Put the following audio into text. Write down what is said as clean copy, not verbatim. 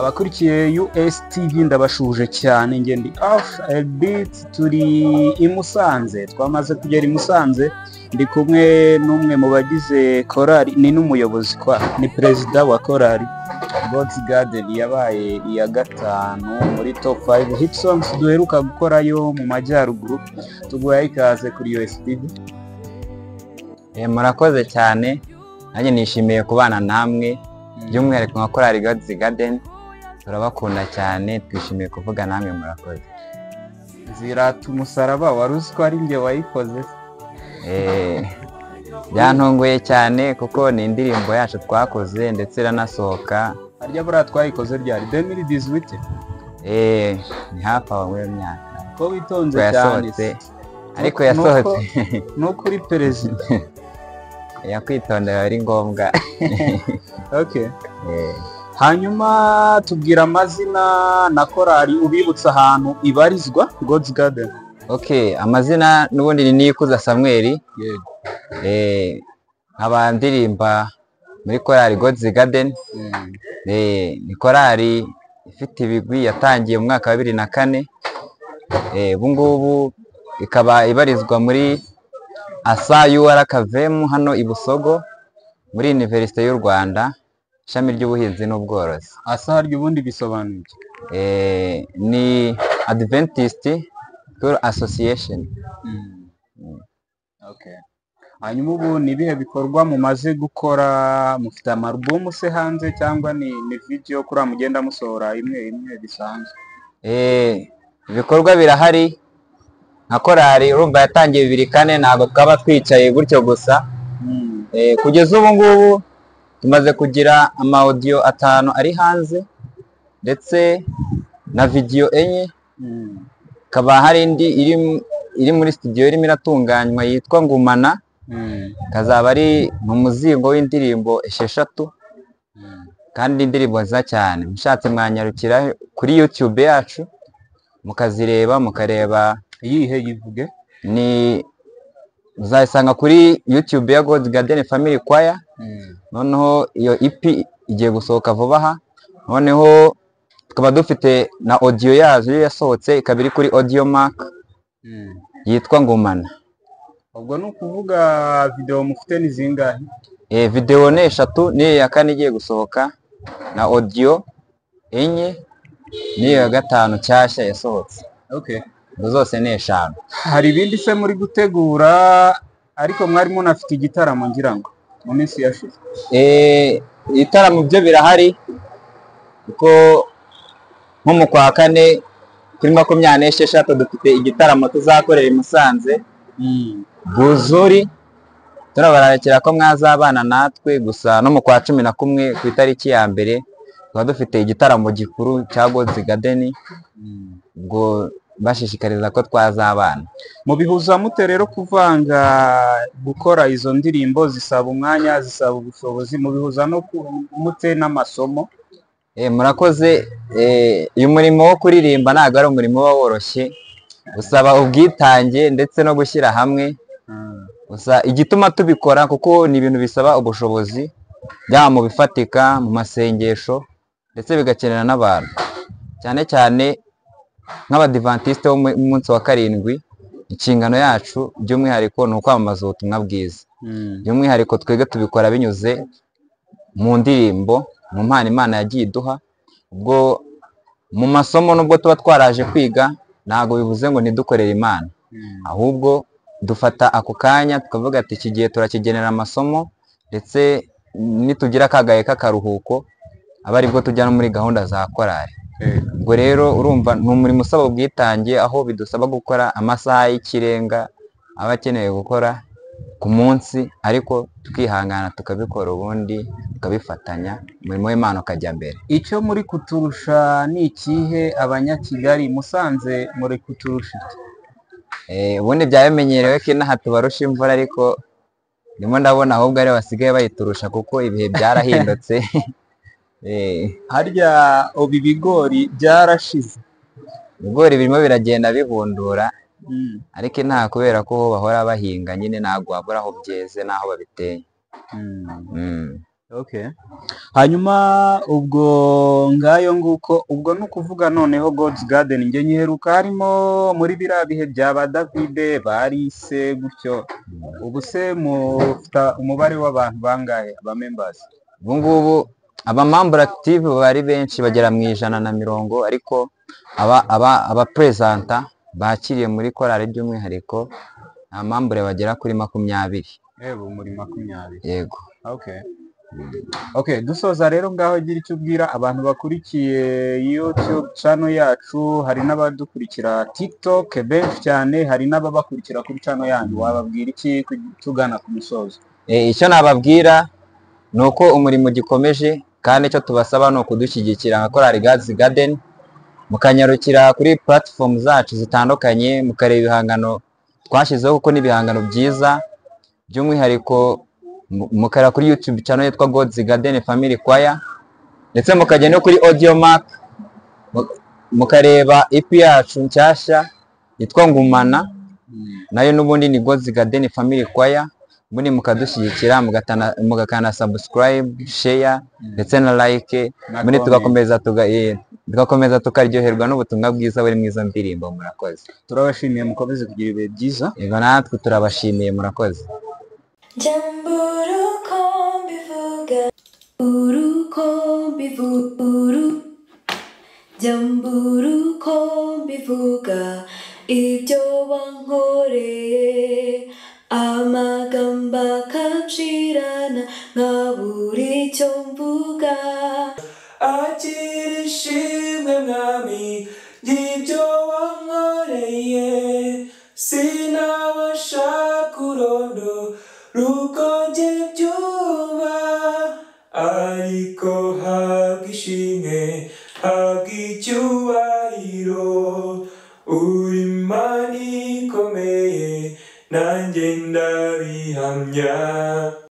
Abakurikiye USTV, ndabashuje cyane. Njye ndi Off Elbit, turi i Musanze, twamaze kugera i Musanze. Ndi kumwe n'umwe mu bagize korali, ni n'umuyobozi kwa ni perezida wa korali God's Garden yabaye iya gatanu muri top 5 hit songs duheruka gukorayo mu majyaruguru. Tuguhaye ikaze kuri USTV. Murakoze cyane, nanjye nishimiye kubana namwe, by'umwihariko nka korali God's Garden turabakunda cyane, twishimiye kuvuga namwe, murakoze. Zirata umusaraba, wari uzi ko ari njye wayikoze? Byantunguye cyane kuko ni indirimbo yacu twakoze ndetse iranasohoka. Harya buriya twayikoze ryari? 2018? Ni hafi aho muri iyo myaka. Ko witonze cyane? Yasohotse ariko yasohotse. Nuko uri perezida. Yakwitondera ari ngombwa. Okay. Hanyuma tubwira amazina na korali, ubibutsa ahantu ibarizwa, God's Garden. Okay, amazina n'ubundi ni Nikuza Samuel. Yego. Nkaba ndirimba muri korali God's Garden. Ni korali ifite ibigwi, yatangiye mu mwaka wa 2004. Ubu ngubu ikaba ibarizwa muri ASA UR CAVM hano i Busogo, muri Universite y'u Rwanda, ishami ry'ubuhinzi n'ubworozi. ASA harya ubundi bisobanuye iki? Ni Adventist School Association. Okay. Hanyuma ubu ni ibihe bikorwa mumaze gukora? Mufite ama album se hanze cyangwa ni video kuri mugenda musohora imwe imwe bisanzwe? Ibikorwa birahari. Nka korali urumva yatangiye 2004, ntabwo twaba twicaye gutyo gusa. Kugeza ubu ngubu tumaze kugira ama audio atanu ari hanze ndetse na video enye. Hakaba hari indi iri muri studio irimo iratunganywa yitwa Ngumana, kazaba ari mu muzingo w'indirimbo esheshatu kandi indirimbo nziza cyane. Mushatse mwanyarukira kuri YouTube yacu mukazireba, mukareba. Iyihe? Yivuge. Ni muzayisanga kuri YouTube ya God's Garden Family Choir. Noneho iyo EP igiye gusohoka vuba aha, noneho tukaba dufite na audio yazo yo yasohotse, ikaba iri kuri Audiomack, yitwa Ngumana. Ubwo ni ukuvuga video mufite ni zingahe? Video ni eshatu, n'iyo ya kane igiye gusohoka, na audio enye, n'iyo ya gatanu nshyashya yasohotse. Ubwo zose ni eshanu. Hari ibindi se muri gutegura? Ariko mwari munafite igitaramo ngira ngo mu minsi yashize. Ibitaramo byo birahari, kuko nko mu kwa kane kuri 26 dufite igitaramo tuzakorera i Musanze Buzuri, turabararikira ko mwazabana natwe. Gusa no mu kwa 11 ku itariki ya mbere tukaba dufite igitaramo gikuru cya God's Garden, ubwo bashishikariza ko twazabana. Mubihuza mute rero kuvanga gukora izo ndirimbo zisaba umwanya, zisaba ubushobozi, mubihuza no mute n'amasomo? Murakoze. Uyu murimo wo kuririmba ntabwo ari umurimo uba woroshye, usaba ubwitange ndetse no gushyira hamwe. Gusa igituma tubikora, kuko ni ibintu bisaba ubushobozi, byaba mu bifatika, mu masengesho, ndetse bigakenera n'abantu, cyane cyane nk'abadivantisite bo mu munsi wa karindwi. Inshingano yacu by'umwihariko ni ukwamamaza ubutumwa bwiza. By'umwihariko twebwe tubikora binyuze mu ndirimbo, mu mpano Imana yagiye iduha. Ubwo mu masomo, nubwo tuba twaraje kwiga, ntabwo bivuze ngo ntidukorere Imana, ahubwo dufata ako kanya tukavuga ati iki gihe turakigenera amasomo, ndetse nitugira akagaye k'akaruhuko aba aribwo tujya no muri gahunda za korali. Ubwo rero urumva ni umurimo usaba ubwitange, aho bidusaba gukora amasaha y'ikirenga aba akeneye gukora ku munsi, ariko tukihangana tukabikora, ubundi tukabifatanya, umurimo w'Imana ukajya mbere. Icyo muri kuturusha ni ikihe? Abanyakigali, Musanze muri kuturusha iki? Ubundi byaba bimenyerewe ko inaha tubarusha imvura, ariko ndimo ndabona ahubwo aribo basigaye bayiturusha kuko ibihe byarahindutse. Harya ubu ibigori byarashize? Ibigori birimo biragenda bihundura, ariko inaha kubera ko bahora bahinga nyine ntabwo wabura aho byeze n'aho babiteye. Okay. Hanyuma ubwo ngayo nguko, ubwo ni ukuvuga noneho God's Garden njye nyiheruka harimo muri biriya bihe bya ba Davide barise gutyo. Ubu se mufite umubare w'abantu bangahe, aba members? Ubu ngubu aba membre active bari benshi, bagera mu 120, ariko aba present bakiriye muri korali by'umwihariko nta membre bagera kuri 20. Yego, muri 20. Yego. Okay. Okay, dusoza rero, ngaho gira icyo ubwira abantu bakurikiye YouTube channel yacu, hari n'abadukurikira TikTok benshi cyane, hari n'ababakurikira kuri channel yanyu. Wababwira iki tugana ku musozo? Icyo nababwira ni uko umurimo ugikomeje, kandi icyo tubasaba ni ukudushyigikira nka korali God's Garden, mukanyarukira kuri platform zacu zitandukanye, mukareba ibihangano twashyizeho, kuko ni ibihangano byiza. By'umwihariko mukareba kuri YouTube channel yitwa God's Garden Family Choir, ndetse mukajya no kuri Audiomack, mukareba EP yacu nshyashya yitwa Ngumana, nayo n'ubundi ni God's Garden Family Choir. Ubundi mukadushyigikira, mugakanda subscribe, share ndetse na like, Na ubundi comment. Tugakomeza tukaryoherwa n'ubutumwa bwiza buri mu izo ndirimbo. Murakoze. Turabashimiye, mukomeze kugira ibihe byiza. Yego, natwe turabashimiye, murakoze. Njya uko mbivuga, uruko mbivuga, njya mbura uko mbivuga ibyo wankoreye, amagambo akanshirana nkabura icyo mvuga. Akira ishimwe mwami ry'ibyo wankoreye, sinabasha kurondora uko njye byumva, ariko habwa ishimwe, habwa icyubahiro, uri Imana ikomeye, nanjye ndabihamya.